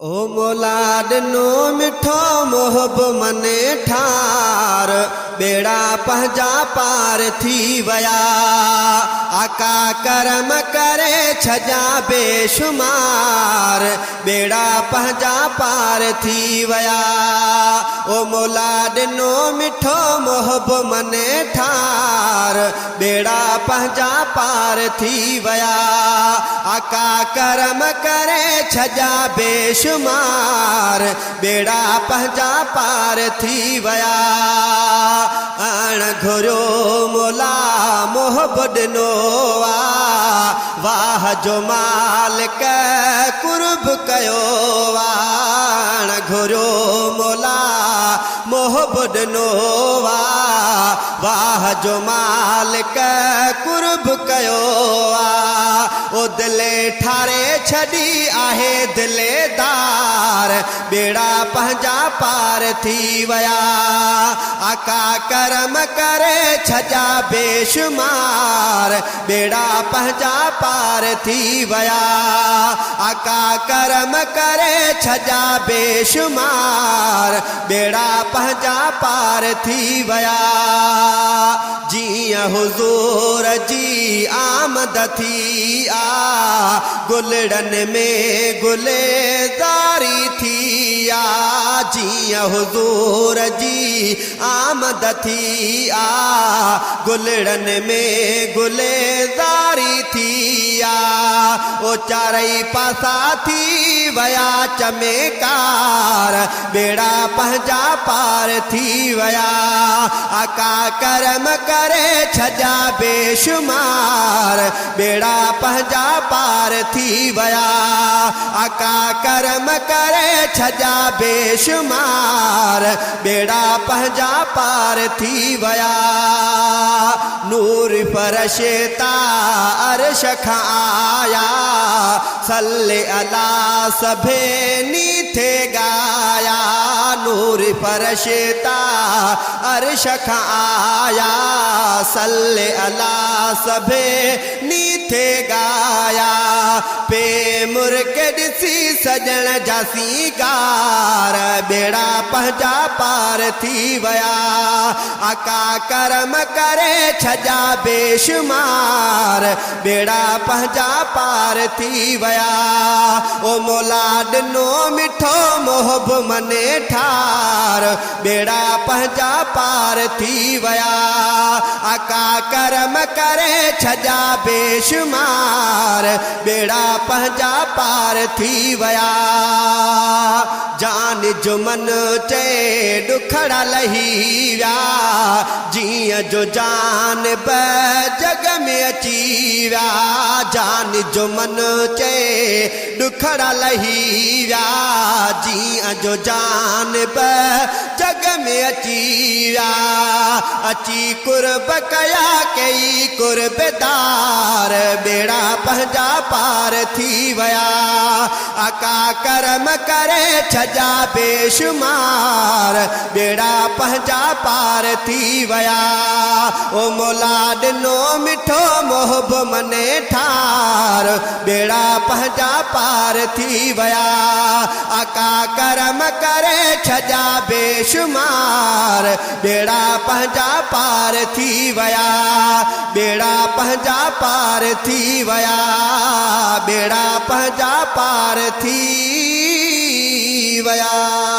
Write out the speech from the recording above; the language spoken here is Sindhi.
او مولا ڏنو مٺو محب مني ٺار، ٻيڙا پنهنجا پار ٿي ويا. آقا ڪرم ڪري ڇڏيا بيشمار، ٻيڙا پنهنجا پار ٿي ويا. او مولا ڏنو مٺو محب مني ٺار، ٻيڙا پنهنجا پار ٿي ويا. آقا ڪرم ڪري ڇڏيا بيشمار، ٻيڙا پنهنجا پار ٿي ويا. اڻ گهريو مولا محب ڏنو آ، واهه جو مالڪ قرب ڪيو آ. اڻ گهريو مولا محب ڏنو آ، واهه جو مالڪ قرب ڪيو آ. او دلي ٺاري ڇڏي آهي دليدار، ٻيڙا پنهنجا پار ٿي ويا. آقا ڪرم ڪري ڇڏيا بيشمار، ٻيڙا پنهنجا پار ٿي ويا. آقا ڪرم ڪري ڇڏيا بيشمار، ٻيڙا پنهنجا پار ٿي ويا. جيئن حضور جي آمد ٿي آ، گلڙن ۾ گلزاري ٿي آ. جيئن حضور جي آمد ٿي آ، گلڙن ۾ گلزاري ٿي آ. او چارئي پاسا ٿي ويا چميڪار، ٻيڙا پنهنجا پار ٿي ويا. آقا ڪرم ڪري ڇڏيا بيشمار، ٻيڙا پنهنجا پار ٿي ويا. آقا ڪرم ڪري ڇڏيا بيشمار، ٻيڙا پنهنجا پار ٿي ويا. نور فرشتا عرش کان آيا، صلي الله سڀني ٿي ڳايا. نور فرشتا عرش کان آيا، صلي الله سڀني ٿي ڳايا. پي مرڪ ڏسي سڄڻ جا سينگار، ٻيڙا پنهنجا پار ٿي ويا. آقا ڪرم ڪري ڇڏيا بيشمار، ٻيڙا پنهنجا پار ٿي ويا. او مولا ڏنو مٺو محب مني ٺار، ٻيڙا پنهنجا پار ٿي ويا. آقا ڪرم ڪري ڇڏيا بيشمار، ٻيڙا پنهنجا پار ٿي ويا. جان جمن چئي ڏکڙا لهي ويا، جيئن جو جان به جڳ ۾ اچي ويا. جان جمن چئي ڏکڙا لهي ويا، جيئن جو جان به جڳ ۾ اچي ويا. اچي قرب ڪيا ڪيئي قربدار، ٻيڙا پنهنجا پار ٿي ويا. آقا ڪرم ڪري ڇڏيا بيشمار، ٻيڙا پنهنجا پار ٿي ويا. او مولا ڏنو مٺو محب مني ٺار، ٻيڙا پنهنجا پار ٿي ويا. آقا ڪرم ڪري ڇڏيا بيشمار، ٻيڙا پنهنجا پار ٿي ويا. ٻيڙا پنهنجا پار ٿي ويا، ٻيڙا پنهنجا پار ٿي ويا.